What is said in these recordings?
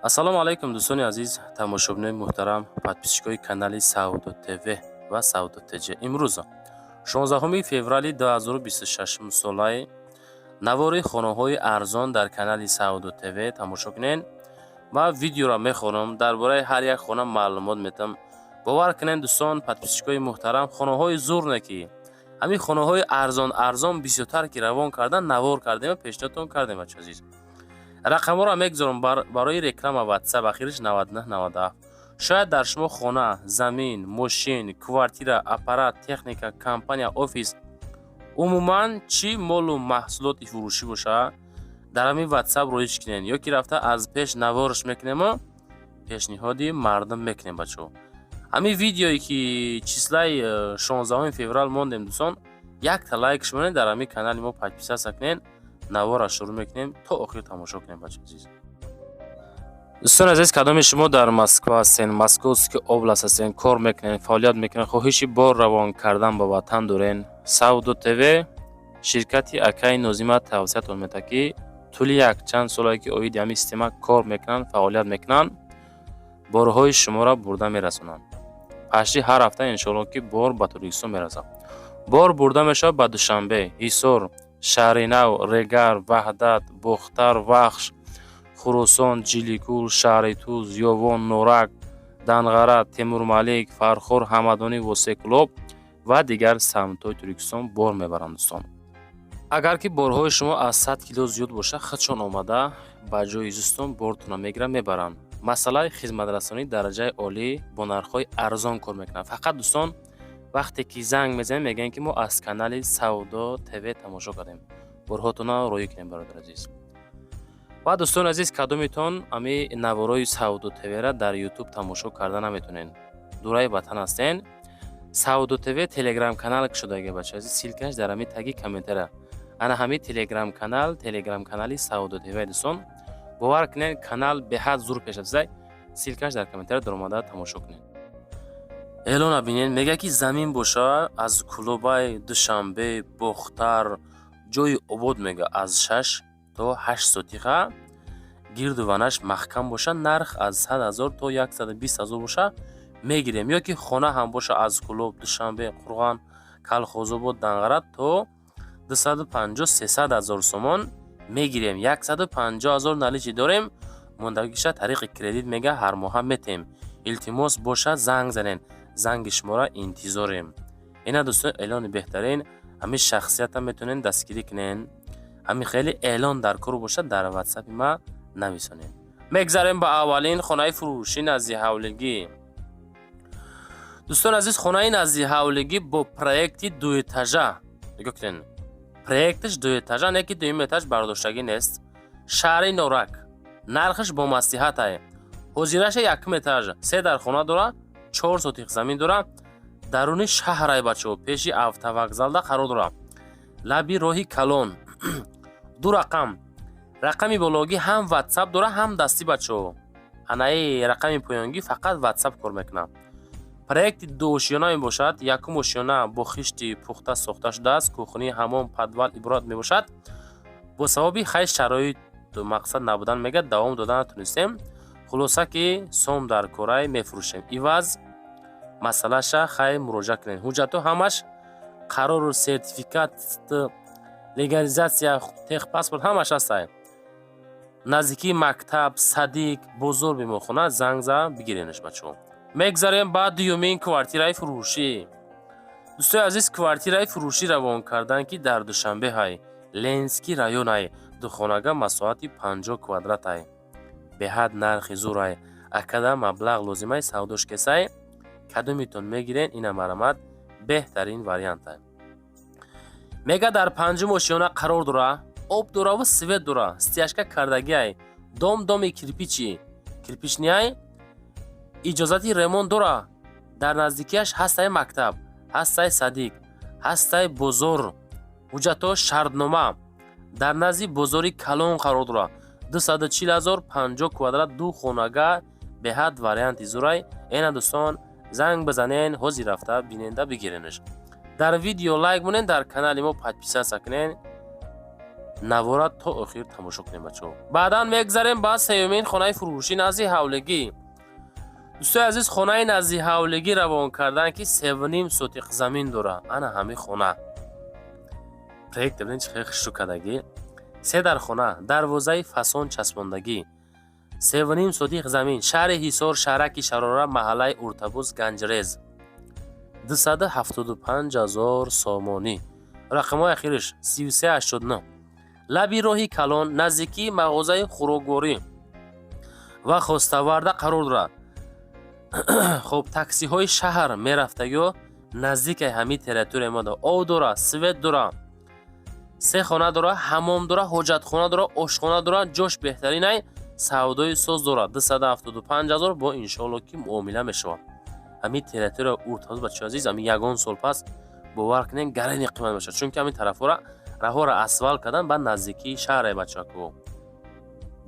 Ассалому алайкум, дӯстони азиз, тамошобинони муҳтарам, подписчикои канали Савдо ТВ ва Савдо Тҷ. Имрӯз 16 феврали 2026 солаи навори хонаҳои арзон дар канали Савдо ТВ тамошо кунед. Ман видеоро мехонам, дар бораи ҳар як хона маълумот метам. Бовар кунед, дӯстон, подписчикои муҳтарам, хонаҳои зур не, ки ҳамин хонаҳои арзон арзон бисёртар ки равон кардан, навор кардем ва пешниҳодтон кардем. Бачо азиз, рақамҳоро мегузорам барои реклама: Ватсап ахириш 9997. Шояд дар шумо хона, замин, мошин, квартира, аппарат, техника, компания, офис, умуман чӣ молу маҳсулоти фурӯшӣ бошад, дар ҳамин Ватсап роич кунед ё ки рафта аз пеш наворш мекунему пешниҳоди мардум мекунем. Бачаҳо, ҳамин видеое ки числаи 16 феврал мондем, дӯстон, якта лайк шумонед, дар ҳамин канали мо подписаться кунед. Наворро шурӯъ мекунем, то охир тамошо кунем. Бача азиз, дӯстони азиз, кадоми шумо дар Москва ҳастен, Московский область ҳастен, кор мекунед, фаъолият мекунед, хоҳиши бор равон кардан ба ватан дорен, Савдо ТВ ширкати акаи Нозима тавсиятон медиҳад, ки тӯли якчанд солае ки оиди ҳамин система кор мекунанд, фаъолият мекунанд, борҳои шуморо бурда мерасонанд. Пашти ҳар ҳафта, иншоалло, ки бор ба Тоҷикистон мерасад. Бор бурда мешавад ба Душанбе, Ҳисор, Шаҳринав, Регар, Ваҳдат, Бохтар, Вахш, Хуросон, Ҷиликул, шаҳри Туз, Ёвон, Норак, Данғара, Темурмалик, Фархор, Ҳамадонӣ, Восеъ, Кӯлоб ва дигар самтҳои Тоҷикистон бор мебаранд. Дӯстон, агар ки борҳои шумо аз 100 кило зиёд бошад, худшон омада ба ҷои зистон бортонро мегиранд, мебаранд. Масъалаи хизматрасонии дараҷаи олӣ бо нархҳои арзон кор мекунанд. Фақат, дӯстон, вақте ки занг мезанем, мегӯянд, ки мо аз канали Савдо ТВ тамошо кардем, борҳотонро роӣ кунем. Бародари азиз ва дӯстони азиз, кадомитон ами наворои Савдо ТВра дар Ютуб тамошо карда наметонед, дураи ватан ҳастен, Савдо ТВ Телеграм канал кушодаги. Бача азиз, ссылкаш дар ҳами таги комментария. Ана ҳами Телеграм канал, Телеграм канали Савдо ТВ. Дӯстон, бовар кунед, канал беҳад зур пеш рафтааст. Ссылкаш дар комментария, даромада тамошо кунед. Эълона бинед, мегӯяд, ки замин боша аз Кӯлобай, Душанбе, Бохтар, ҷои обод, мега, аз 6 то 8 сотиха, гирду ванаш маҳкам боша, нарх аз 100 000 то 120 000 боша, мегирем. Ё ки хона ҳам боша, аз Кӯлоб, Душанбе, Қурған, Калхозобод, Данғара то 250-300 ҳазор сомон мегирем. 150 000 наличный дорем, мондагиша тариқи кредит, мега, ҳар моҳа метем. Илтимос, бошад, занг занед, занги шуморо интизорем. Ина, дӯстон, эълони беҳтарин. Ҳамин шахсиятам метавонед дастгирӣ кунед. Ҳамин хеле эълон дар кор бошад, дар Ватсапи ма нависонед. Мегзарем ба аввалин хонаи фурӯшӣ назди ҳавлигӣ. Дӯстони азиз, хонаи назди ҳавлигӣ бо проекти дуэтажа. Нигоҳ кунед, проекташ дуэтажа, не ки дуюм этаж бардоштагӣ нест. Шаҳри Норак, нархаш бо маслиҳатае. Ҳозираша якум этаж, се дар хона дора, 4 сотих замин дора. Даруни шаҳрай, бачаҳо, пеши автовокзалда қарор дора, лаби роҳи калон. Ду рақам: рақами бологӣ ҳам Ватсап дора, ҳам дастӣ. Бачаҳо, анаи рақами поёнгӣ фақат Ватсап кор мекунад. Проекти дуошёна мебошад. Якум ошёна бо хишти пухта сохта шудааст, кухня, ҳаммом, подвал иборат мебошад. Бо сабаби хай шароиту мақсад набудан, мега, давом дода натонистем. Хулоса, ки сом дар корай, мефурӯшем. Иваз масъалаша хай муроҷиат кунед. Ҳуҷҷатҳо ҳамаш: қарору сертификат, легализация, техпаспорт, ҳамаш ҳастай. Наздикии мактаб, садик, бозор, беморхона. Занг за бигиренаш, бачаҳо. Мегзарем ба дуюмин квартираи фурӯшӣ. Дӯстои азиз, квартираи фурӯшӣ равон кардан, ки дар Душанбе ҳай, Ленинский район ҳай, духонага, масоҳати 50 квадрат ҳай, беҳад нархи зур ҳай. Акада маблағ лозимай, савдош кесай, кадомитон мегирен, ина марамат, беҳтарин вариант ҳай. Мега, дар панҷум ошёна қарор дора, об дораву свет дора, стяжка кардагиай. Дом доми кирпичи, кирпичныйай, иҷозати ремонт дора. Дар наздикиаш ҳастай мактаб, ҳастай садик, ҳастай бозор. Ҳуҷҷатҳо, шартнома. Дар назди бозори калон қарор дорад. 240 000, 50 квадрат, ду хонага, беҳад варианти зурай. Эна, дӯстон, занг бизанен, ҳозир рафта биненда бигиренаш. Дар видео лайк монен, дар канали мо подписаться кунен. Навора то охир тамошо кунем, бачаҳо. Баъдан мегзарем ба сеюмин хонаи фурӯшӣ назди ҳавлигӣ. Дӯстои азиз, хонаи назди ҳавлигӣ равон кардан, ки 3,5 сотиқ замин дора. Ана ҳамин хона, проект бибинед, чӣ хеле хушрӯ кардагӣ. Се дар хона, дарвозаи фасон часпондагӣ, 3,5 сотиқ замин, шаҳри Ҳисор, шаҳраки Шарора, маҳаллаи Уртабуз, Ганҷрез, 275 000 сомонӣ. Рақамҳои ахириш 3389. Лаби роҳи калон, наздикии мағозаи хӯрокворӣ ва хоставарда қарор дорад. Хоб, таксиҳои шаҳр мерафтагиё, наздикаи ҳамин территория мо. Об дора, свет дора, се хона дора, ҳамом дора, ҳоҷатхона дора, ошхона дора, ҷош беҳтаринай, савдои соз дора. 275 000, бо иншоалло, ки муомила мешавад. Ҳамин территория Уртабуз, бачаҳои азиз, ҳамин ягон сол пас, бовар кунед, гарани қимат мешавад, чунки ҳамин тарафҳоро, раҳҳоро асфалт кардан, ба наздикии шаҳре, бачаҳако,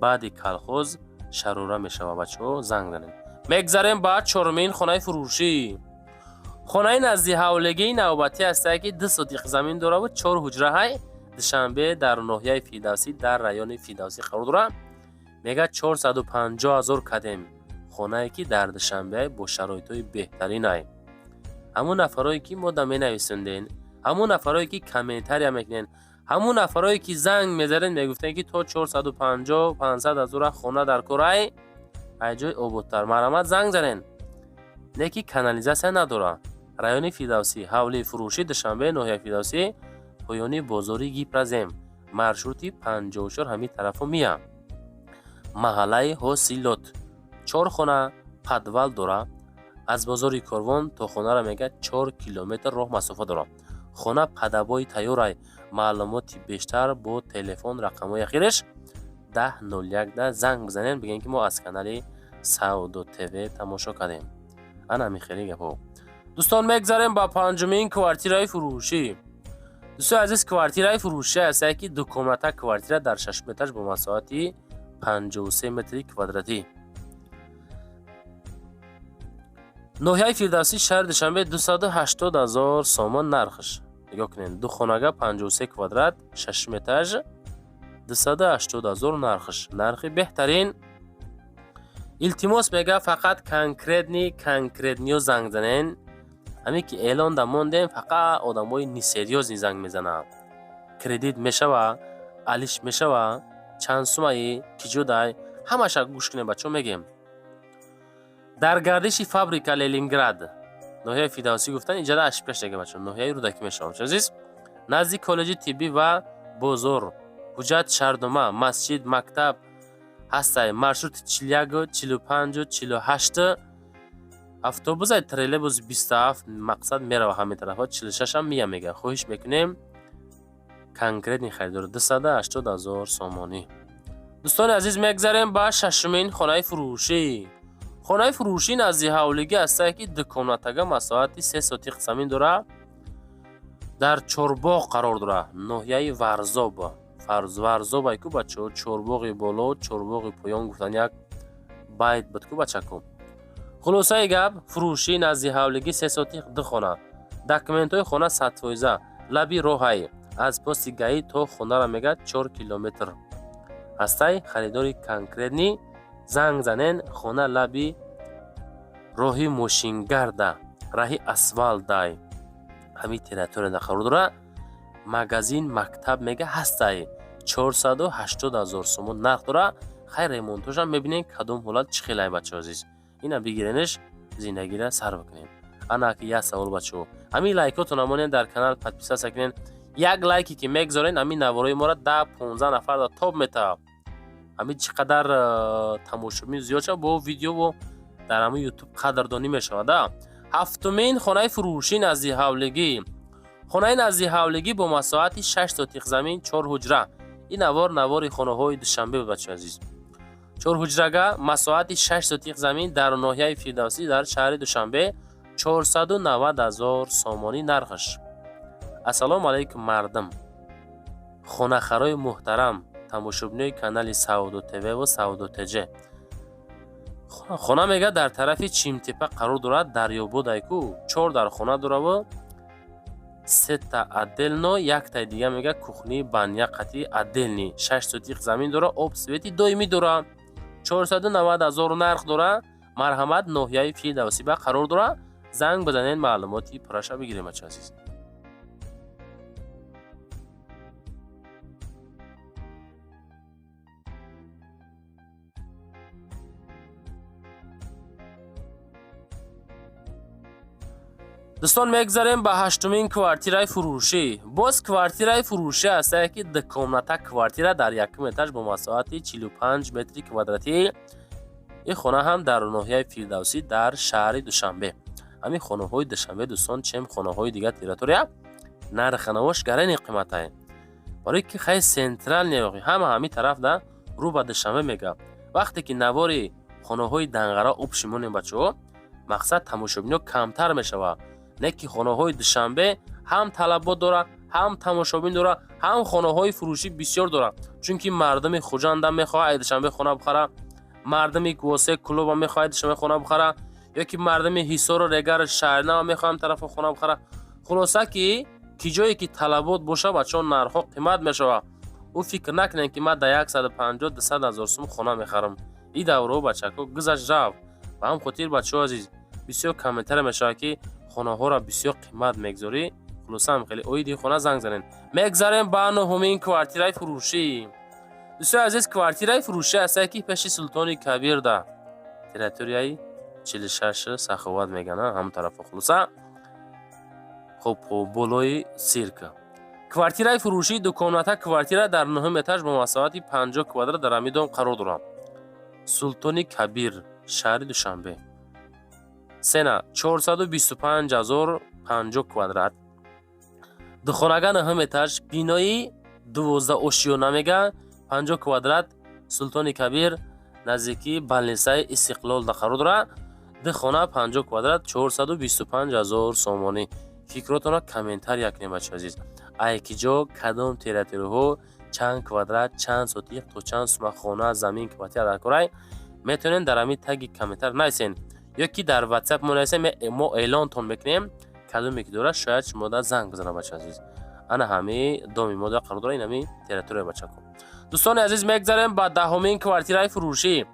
баъди калхоз Шарора мешавад. Бачаҳо, занг занед. Мегзарем ба чорумин хонаи фурӯшӣ. Хонаи назди ҳавлигии навбатӣ ҳастае, ки 2 сотиқ замин дораву чор ҳуҷраҳай. Душанбе, дар ноҳияи Фирдавсӣ, дар райони Фирдавсӣ қарор дорад. Мегӯяд, 450 000 кадем. Хонае, ки дар Душанбе, бо шароитҳои беҳтаринай. Ҳамун нафарое, ки мо да менависонден, ҳамун нафарое, ки комментария мекунен, ҳамун нафарое, ки занг мезанед, мегуфтем, ки то 450, 500 ҳазора хона дар корай, ай ҷои ободтар, марҳамат, занг занен. Не ки канализатсия надора. Райони Фирдавсӣ, ҳавлии фурӯшӣ, Душанбе, ноҳияи Фирдавсӣ, поёни бозори Гипрозем, маршрути 54 ҳамин тарафо мия, маҳаллаи Ҳосилот. Чор хона, подвал дора. Аз бозори Корвон то хонаро, мегӯяд, 4 километр роҳ масофа дорад. Хона под обои тайёрай. Маълумоти бештар бо телефон, рақамҳои ахираш 1001 да занг бизанед, бигӯед, ки мо аз канали Савдо ТВ тамошо кардем. Ана ҳамин хеле гапҳо. Дӯстон, мегзарем ба панҷумин квартираи фурӯшӣ. Дӯстои азиз, квартираи фурӯшӣ ҳастае, ки двухкомната квартира дар шашум этаж бо масоҳати 53 метри квадратӣ, ноҳияи Фирдавсӣ, шаҳри Душанбе, 280 000 сомон нархш. Нигоҳ кунед, ду хонага, 53 квадрат, шашум этаж, 280 000 нархш, нархи беҳтарин. Илтимос, мега, фақат конкретный, конкретный ё занг занен. Ҳамин ки эълон да мондем, фақат одамои несерьёзный занг мезананд. Кредит мешава, алиш мешава, чанд сумаи, киҷодай, ҳамаша гӯш кунем, бачаҳо, мегем. Дар гардиши фабрика Ленинград, ноҳияи Фирдавсӣ гуфтан, иҷада ашпеш дега, бачаҳо, ноҳияи Рӯдакӣ мешавад. Азиз, назди коллеҷи тиббӣ ва бозор, ҳуҷҷат, шаҳрнома, масҷид, мактаб ҳастай. Маршрути 41-у, 45-у, 48 автобусай, троллейбус 27, мақсад мерава ҳамин тарафҳо, 46-ам мия, мега. Хоҳиш мекунем, конкретный харидор, 280 000 сомонӣ. Дӯстони азиз, мегзарем ба шашумин хонаи фурӯшӣ. Хонаи фурӯшӣ назди ҳавлигӣ ҳастае, ки двухкомнатага, масоҳати 3 сотиқ замин дорад, дар Чорбоғ қарор дорад, ноҳияи Варзоб. Варзоб айку, бачаҳо, Чорбоғи боло, Чорбоғи поён гуфтан як байт буд ку, бачаку. Хулосаи гап, фурӯшӣ назди ҳавлигӣ, 3 сотиқ, ду хона, документҳои хона 100%, лаби роҳай. Аз пости ГАИ то хонаро, мегӯяд, 4 километр ҳастай. Харидори конкретный, занг занен. Хона лаби роҳи мошингарда, раҳи асфалтай, ҳамин территорияда қарор дорад. Магазин, мактаб, мега, ҳастай. 480 000 сомон нарх дорад. Хайр, ремонтошам мебинем, кадом ҳолат, чӣ хелай. Бачаҳо азиз, ина бигиренеш, зиндагира сар бикунем. Ана ки як савол, бачаҳо: ҳамин лайкотон амонен, дар канал подписаться кунен. Як лайке ки мегзорен, ҳамин наворои моро 10-15 нафар да тоб метавад. Ҳамин чӣ қадар тамошобин зиёд шавад, бо видеово дар ҳамин Ютуб қадрдонӣ мешавад. Ҳафтумин хонаи фурӯшӣ назди ҳавлигӣ. Хонаи назди ҳавлигӣ бо масоҳати 6 сотиқ замин, чор ҳуҷра. Ин навор навори хонаҳои Душанбе буд, бачаҳои азиз. Чорҳуҷрага, масоҳати 6 сотиқ замин, дар ноҳияи Фирдавсӣ, дар шаҳри Душанбе, 490 000 сомонӣ нархаш. Ассалому алайкум, мардум, хонахарои муҳтарам, тамошобинои канали Савдо ТВ ва Савдо Тҷ. Хона, мега, дар тарафи Чимтепа қарор дорад, Дарёбод айку. Чор дар хона дораву Сета отдельно, яктаи дига мега кухни, баня қати отдельный. 6 сотих замин дора, об, свети доимӣ дора. 490 ҳазор нарх дора. Марҳамат, ноҳияи Фирдавсӣ ба қарор дора. Занг бизанед, маълумоти пурраша бигирем, бача азиз. Дӯстон, мегзарем ба ҳаштумин квартираи фурӯшӣ. Боз квартираи фурӯшӣ ҳастае, ки дукомната квартира дар якум этаж бо масоҳати 45 метри квадратӣ. Ин хона ҳам дар ноҳияи Фирдавсӣ, дар шаҳри Душанбе. Ҳамин хонаҳои Душанбе, дӯстон, чем хонаҳои дигар территория нархнавош гарани қиматае, барои ки хай центральный, ҳама ҳамин тараф да рӯ ба Душанбе мега. Вақте ки навори хонаҳои Данғара общий монем, бачаҳо, мақсад тамошобино камтар мешавад. Не ки хонаҳои Душанбе ҳам талабот дора, ҳам тамошобин дора, ҳам хонаҳои фурӯшӣ бисёр дора, чунки мардуми Хуҷандам мехоҳад ай Душанбе хона бихара, мардуми Восе, Кӯлобам мехоҳад Душанбе хона бихара, ё ки мардуми Ҳисору Регар, Шаҳринава мехоҳам тарафо хона бихара. Хулоса, ки ҷое ки талабот боша, бачаҳо, нархҳо қимат мешавад. Ӯ фикр накунем, ки ман да 150, 200 ҳазор сум хона мехарам. И давраҳо, бачако, гузашт, рафт. Ба ҳам хотир, бачаҳо азиз, бисёр комментария мешавад, ки хонаҳоро бисёр қимат мегзорӣ. Хулосаам, хеле оиди хона занг занед. Мегзарем ба нуҳумин квартираи фурӯшӣ. Дӯстои азиз, квартираи фурӯшӣ ҳастае, ки пеши Султони Кабирда, территорияи 46, Саховат меган, ҳамон тарафа. Хулоса, хуб, болои цирка квартираи фурӯшӣ, дукомната квартира дар нуҳум этаж бо масоҳати 50 квадрат дар ҳамин дом қарор дорад. Султони Кабир, шаҳри Душанбе. Цена 425 ҳазор, 50 квадрат, духонага, нуҳум этаж, бинои 12 ошёна мега, 50 квадрат, Султони Кабир, наздикии больницаи Истиқлол да қарор дорад. Ду хона, 50 квадрат, 425 ҳазор сомонӣ. Фикротонро комментария кунед, бача азиз, ай ки ҷо, кадом территорияҳо, чанд квадрат, чанд сотих, то чанд сума хона, замин, квартира дар корай, метавонед дар ҳамин таги комментар нависен ё ки дар Ватсап мо нависем, мо эълонтон мекунем. Кадоме ки дорад, шояд шумода занг бизанад. Бача азиз, ана ҳами доми мо да қарор дорад, ин ҳами территория, бачако. Дӯстони азиз, мегзарем ба даҳумин квартираи фурӯшӣ.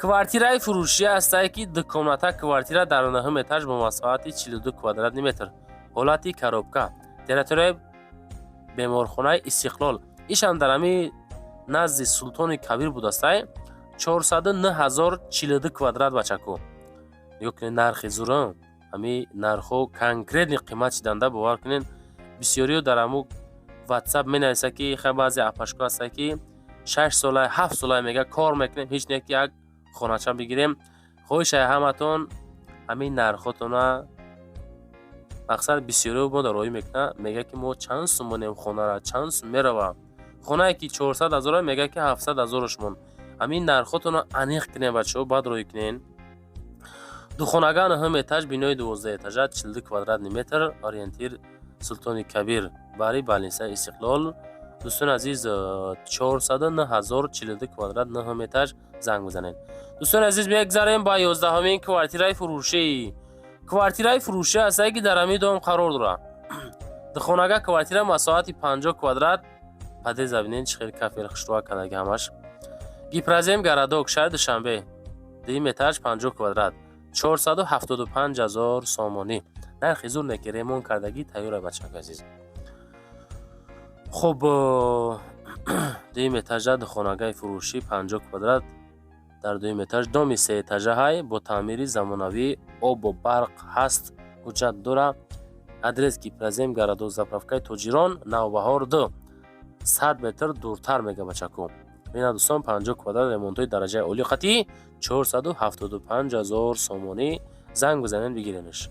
Квартираи фурӯшӣ ҳастае, ки дукомната квартира дар нуҳум этаж бо масоҳати 42 квадратный метр, ҳолати коробка, территорияи беморхонаи Истиқлол, ишам дар ҳами назди Султони Кабир будастай. 409 ҳазор, 42 квадрат. Бачако, нигоҳ кунед, нархи зура. Ҳами нархҳо конкретный қимат шиданда, бовар кунед. Бисёриё дар ҳаму Ватсап менависад, ки хай, баъзе апашко ҳастанд, ки 6 сола, 7 сола мега кор мекунем, ҳеҷ не ки як хонача бигирем. Хоҳишай ҳаматон, ҳамин нархотона, мақсад, бисёриё мо дароӣ мекунад, мега ки мо чанд сум монем хонара, чанд сум мерава хонае ки 400 ҳазора, мега ки 700 ҳазораш мон. Ҳамин нархотонро аниқ кунем, бачаҳо, баъд роӣ кунен. Духонага, нуҳум этаж, бинои 12 этажа, 42 квадратный метр, ориентир Султони Кабир, бари больницаи Истиқлол. Дӯстони азиз, 409 ҳазор, 42 квадрат, нуҳум этаж, занг бизанед. Дӯстони азиз, мегзарем ба 11-умин квартираи фурӯшӣ. Квартираи фурӯшӣ ҳастае, ки дар ҳамин дом қарор дорад. Духонага квартира, масоҳати 50 квадрат. Подъезда бинед, чӣ хел кафел хушрӯа кардаги ҳамаш. Гипрозем городок, шаҳри Душанбе, дуюм этаж, 50 квадрат, 475 ҳазор сомонӣ. Нархи зур не ки ремонт кардагӣ тайёра, бачако азиз. Хуб, дуюм этажа духонагаи фурӯшӣ, 50 квадрат, дар дуюм этаж, доми сеэтажа ҳай, бо таъмири замонавӣ, обу барқ ҳаст, ҳуҷҷат дора. Адрес Гипрозем городок, заправкаи Тоҷирон, Навбаҳор 2, 100 метр дуртар мега, бачако. Бина, дӯстон, 50 квадрат, ремонтҳои дараҷаи олӣ қатӣ, 475 ҳазор сомонӣ. Занг бизанед, бигиренаш.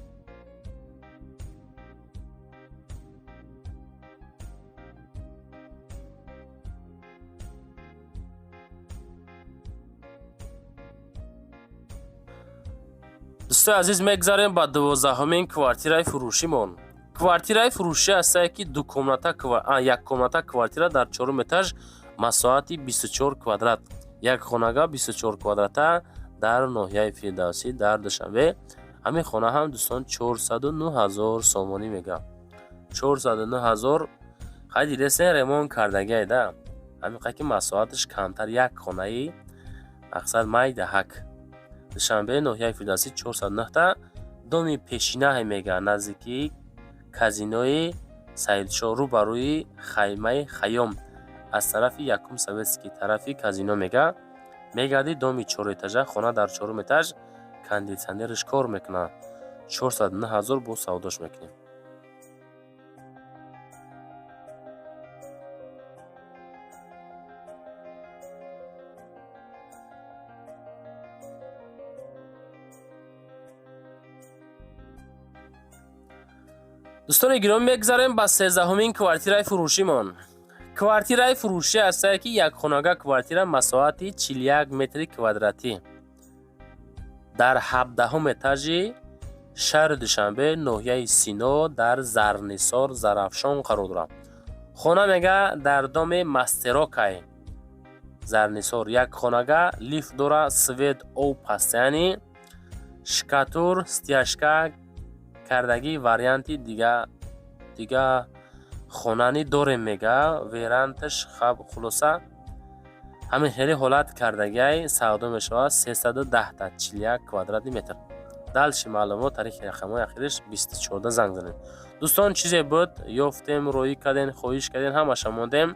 Дӯстои азиз, мегзарем ба 12-ҳумин квартираи фурӯшимон. Квартираи фурӯшӣ ҳастае, ки дукомната, яккомната квартира дар чорум этаж, масоҳати 24 квадрат, як хонага, 24 квадрата, дар ноҳияи Фирдавсӣ, дар Душанбе. Ҳамин хона ҳам, дӯстон, 409 ҳазор сомонӣ мега. 409 000. Хай, дидесен, ремонт кардагиай да, ҳамин ки масоҳаташ камтар, як хонаи мақсад майдаҳак. Душанбе, ноҳияи Фирдавсӣ, 409-та, доми пешинаҳе мега, наздикии казинои Саидшоҳ, рӯ ба рӯи хаймаи Хайём, аз тарафи якум Советский, тарафи казино мега мегардӣ, доми чорэтажа, хона дар чорум этаж, кондитсионераш кор мекунад. 409 000 бо савдош мекунем. Дӯстони гиромӣ, мегзарем ба 13-ҳумин квартираи фурӯшимон. Квартираи фурӯшӣ ҳастае, ки якхонага квартира, масоҳати 41 метри квадратӣ, дар 17-ҳум этажи шаҳри Душанбе, ноҳияи Сино, дар Зарнисор, Зарафшон қарор дорад. Хона мега дар доми Мастерокай, Зарнисор, якхонага, лифт дора, свет, об постоянный, штукатур, стяжка кардагӣ, варианти дига хонани дорем мега, верандаш хаб. Хулоса, ҳамин хели ҳолат кардагиай. Савдо мешавад 310-та, 41 квадратный метр. Дальше маълумот тариқи рақамҳои ахириш 24 занг занед. Дӯстон, чизе буд, ёфтем, роӣ кардем, хоҳиш кардем, ҳамаша мондем.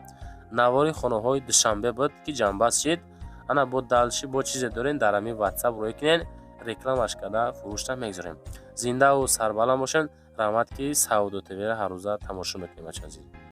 Навори хонаҳои Душанбе буд, ки ҷамъбаст шид. Ана бо дальше бо чизе дорем, дар ҳамин Ватсап роӣ кунед, рекламаш карда фурӯшта мегузорем. Зиндаву сарбаланд бошед. Раҳмат, ки Савдо ТВро ҳаррӯза тамошо мекунем, бачаи азиз.